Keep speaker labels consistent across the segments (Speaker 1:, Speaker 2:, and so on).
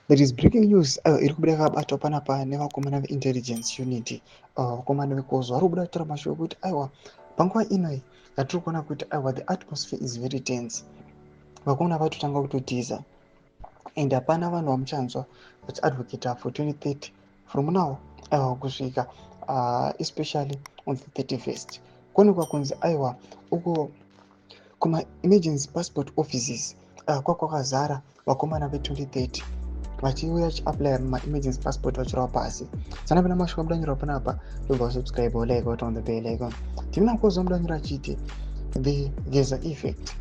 Speaker 1: There is breaking news iri kubuda yakabatwa panapa nevakomana veintelligence unit. Vakomana vekozo vari kubuda kutaura mashoko ekuti aiwa, panguva ino yatiri kuona kuti aiwa, the atmosphere is very tense. Vakomana vatotanga kutotiza and hapana vanhu vamuchanzwa vachiadvocata for 2030 from now, aiwa, kusvika especially on the 31st. Kuonekwa kunzi aiwa, uko kuma-emergency passport offices kwakwakazara vakomana ve2030 vachiuya vachiapplya ma-emergency passport, vachirova pasi. Sanapinda mashoko amudanyorwa panapa, ndobva wasubscribe, like, on the bell icon. Timina kozo mudanyora achiti the Geza effect.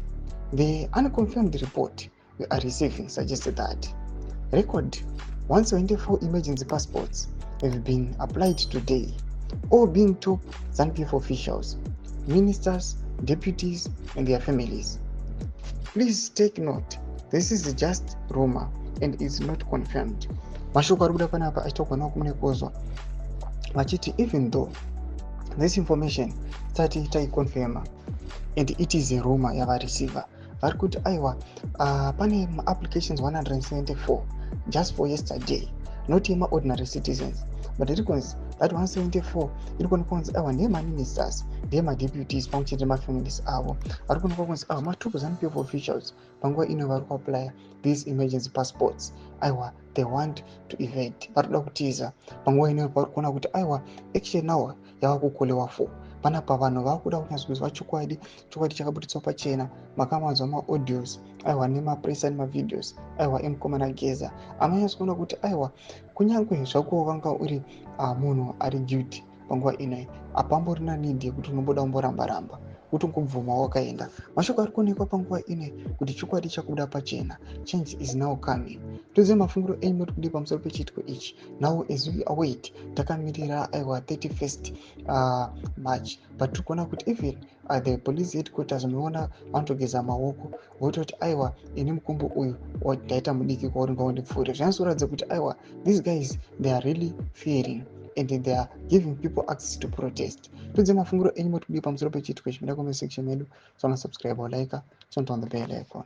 Speaker 1: The unconfirmed report we are receiving suggested that record 174 emergency passports have been applied today, all being top ZANU-PF officials, ministers, deputies and their families. Please take note, this is just rumor and is not confirmed. Mashoko ari kuda panapa achitaurwa nakumune kozwa vachiti even though this information tisati taiconfirma and it is a rumor yavareceiver, vari kuti aiwa, pane maapplications 174 just for yesterday, not yemaordinary citizens, but iri kunzi that 174 iri kuonekwa kunzi aiwa, ndeyemaministers, ndeyemadeputies pamwe chete nemafamilies avo. Vari kuonekwa kunzi aiwa, matop ZANU-PF officials panguva ino vari kuapplya these emergency passports. Aiwa, they want to evade, vari kuda kutiza panguva ino. Vari kuona kuti aiwa, action now yava kucallewa for panapa. Vanhu vakuda kunyatsokuziva chokwadi. Chokwadi chakabuditswa pachena, makamanzwa maaudios, aiwa, nemapresa nemavideos, aiwa, emukomana Geza. Amanyatsokuona kuti aiwa, kunyange zvako wanga uri munhu ari guilty, panguva inoi hapamborina need yekuti unomboda kumboramba ramba, utongobvuma wakaenda. Mashoko ari kuonekwa panguva ino kuti chokwadi chakubuda pachena. Change is now coming. Toziva mafungiro enyu, moti kudii pamusoro pechiitiko ichi? Now as we await, takamirira, aiwa, 31st March, but tiri kuona kuti even the police headquarters, munoona vanotogeza maoko, vototi aiwa, ini mukombo uyu ndaita mudiki kwauri, ngaundipfuure. Zvinatsoratidza kuti aiwa, these guys, they are really fearing and they are giving people access to protest. Toziva mafungiro enyu, moti kudii pamusoro pechiitiko ichi? Pinda comment section medu, so subscribe or like, so on the bell icon.